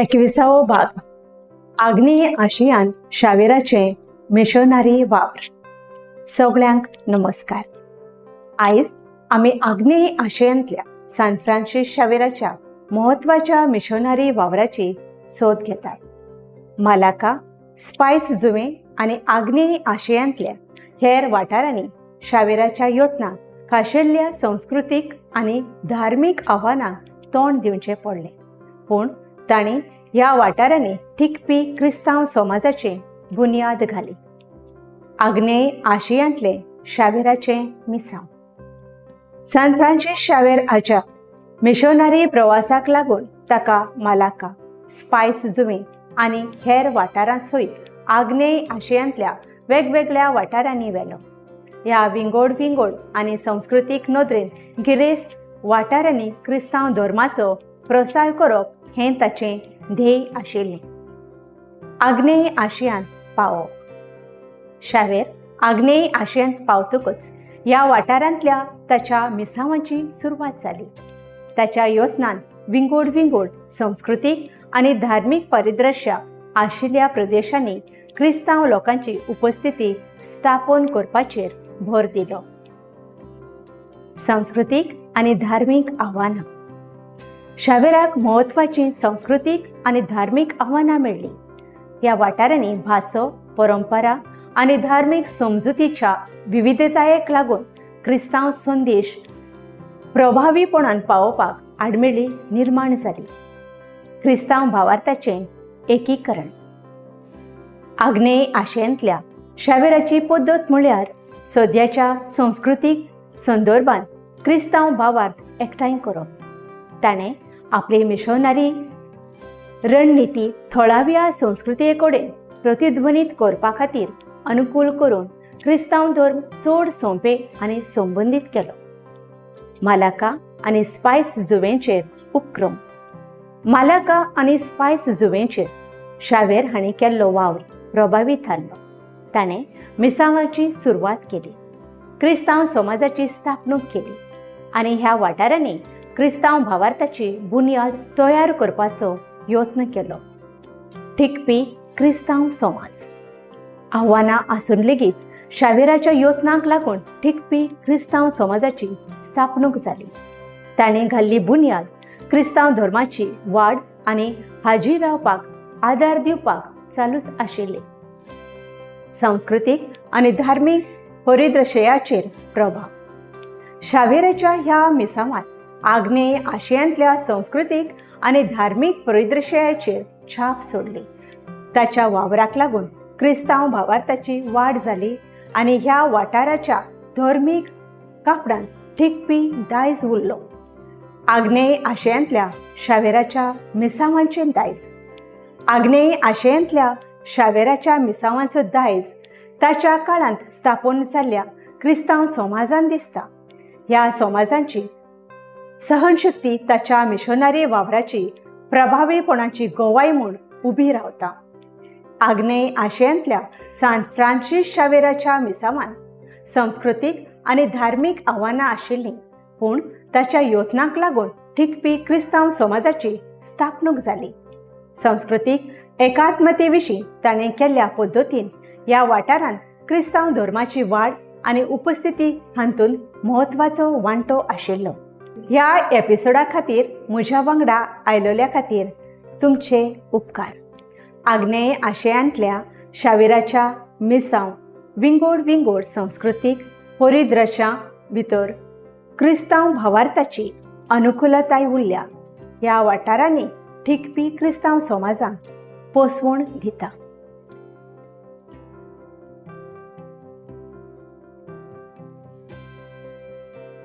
एकविसावो भाग. आग्नेय आशियांत शावेराचें मिशनरी वावर. सगळ्यांक नमस्कार. आयज आमी आग्नेय आशियांतल्या सान फ्रांसीस शावेराच्या म्हत्वाच्या मिशनरी वावराची सोद घेतात. मालाका, स्पायस जुवें आनी आग्नेय आशियांतल्या हेर वाठारांनी शावेराच्या यत्नांक खाशेल्ल्या संस्कृतीक आनी धार्मीक आव्हानांक तोंड दिवचें पडलें, पूण तांणी ह्या वाठारांनी टिकपी क्रिस्तांव समाजाची बुन्याद घाली. आग्नेय आशियांतलें शावेराचें मिसांव. सान फ्रांसीस शावेर हाच्या मिशनरी प्रवासाक लागून ताका मालाका, स्पायस जुवें आनी हेर वाठारां सयत आग्नेय आशियांतल्या वेगवेगळ्या वाठारांनी व्हेलो. ह्या विंगोड विंगोड आनी संस्कृतीक नदरेन गिरेस्त वाठारांनी क्रिस्तांव धर्माचो प्रसार करप हें ताचें ध्येय आशिल्लें. आग्नेय आशियांत पावप. शावेर आग्नेय आशियांत पावतकच ह्या वाठारांतल्या ताच्या मिसांवाची सुरवात जाली. ताच्या यत्नान विंगोड विंगोड संस्कृतीक आनी धार्मीक परिदृश्य आशिल्ल्या प्रदेशांनी क्रिस्तांव लोकांची उपस्थिती स्थापन करपाचेर भर दिलो. संस्कृतीक आनी धार्मीक आव्हानां. शावेराक म्हत्वाचीं संस्कृतीक आनी धार्मीक आव्हानां मेळ्ळीं. ह्या वाठारांनी भासो, परंपरा आनी धार्मीक समजुतीच्या विविधतायेक लागून क्रिस्तांव संदेश प्रभावीपणान पावोवपाक आडमेळी निर्माण जाली. क्रिस्तांव भावार्थाचें एकीकरण. आग्नेय आशियांतल्या शावेराची पद्दत म्हळ्यार सद्याच्या संस्कृतीक संदर्भात क्रिस्तांव भावार्थ एकठांय करप. ताणें आपली मिशनरी रणनिती थळाव्या संस्कृतीये कडेन प्रतिध्वनीत करपा खातीर अनुकूल करून क्रिस्तांव धर्म चड सोंपे आनी संबंदीत केलो. मालाका आनी स्पायस जुवेंचेर उपक्रम. मालाका आनी स्पायस जुवेंचेर शावेर हांणी केल्लो वावर प्रभावी थारलो. ताणें मिसांवाची सुरवात केली, क्रिस्तांव समाजाची स्थापणूक केली आनी ह्या वाठारांनी क्रिस्तांव भावार्थाची बुन्याद तयार करपाचो यत्न केलो. टिकपी क्रिस्तांव समाज. आव्हानां आसून लेगीत शावेराच्या यत्नांक लागून टिकपी क्रिस्तांव समाजाची स्थापणूक जाली. ताणें घाल्ली बुन्याद क्रिस्तांव धर्माची वाड आनी हाजीर रावपाक आदार दिवपाक चालूच आशिल्ली. सांस्कृतीक आनी धार्मीक परिदृश्याचेर प्रभाव. शावेराच्या ह्या मिसांवान आग्नेय आशियांतल्या संस्कृतीक आनी धार्मीक परिदृश्याचेर छाप सोडली. ताच्या वावराक लागून क्रिस्तांव भावार्थाची वाड जाली आनी ह्या वाठाराच्या धर्मीक कापडान टिकपी दायज उरलो. आग्नेय आशियांतल्या शावेराच्या मिसांवांचें दायज. आग्नेय आशियांतल्या शावेराच्या मिसांवांचो दायज ताच्या काळांत स्थापन जाल्ल्या क्रिस्तांव समाजान दिसता. ह्या समाजांची सहनशक्ती ताच्या मिशनरी वावराची प्रभावीपणाची गवाय म्हूण उबी रावता. आग्नेय आशियांतल्या सान फ्रांसीस शावेराच्या मिसावान संस्कृतीक आनी धार्मीक आव्हानां आशिल्लीं, पूण ताच्या यत्नांक लागून टिकपी क्रिस्तांव समाजाची स्थापणूक जाली. संस्कृतीक एकात्मते विशीं ताणें केल्ल्या पद्दतीन ह्या वाठारांत क्रिस्तांव धर्माची वाड आनी उपस्थिती हातूंत म्हत्वाचो वांटो आशिल्लो. ह्या एपिसोडा खातीर म्हज्या वांगडा आयलोल्या खातीर तुमचे उपकार. आग्नेय आशियांतल्या शाविराच्या मिसांव विंगोड विंगोड संस्कृतीक परिदृश्यां भितर क्रिस्तांव भावार्थाची अनुकुलताय उरल्या. ह्या वाठारांनी टिकपी क्रिस्तांव समाजांक पोसवण दिता.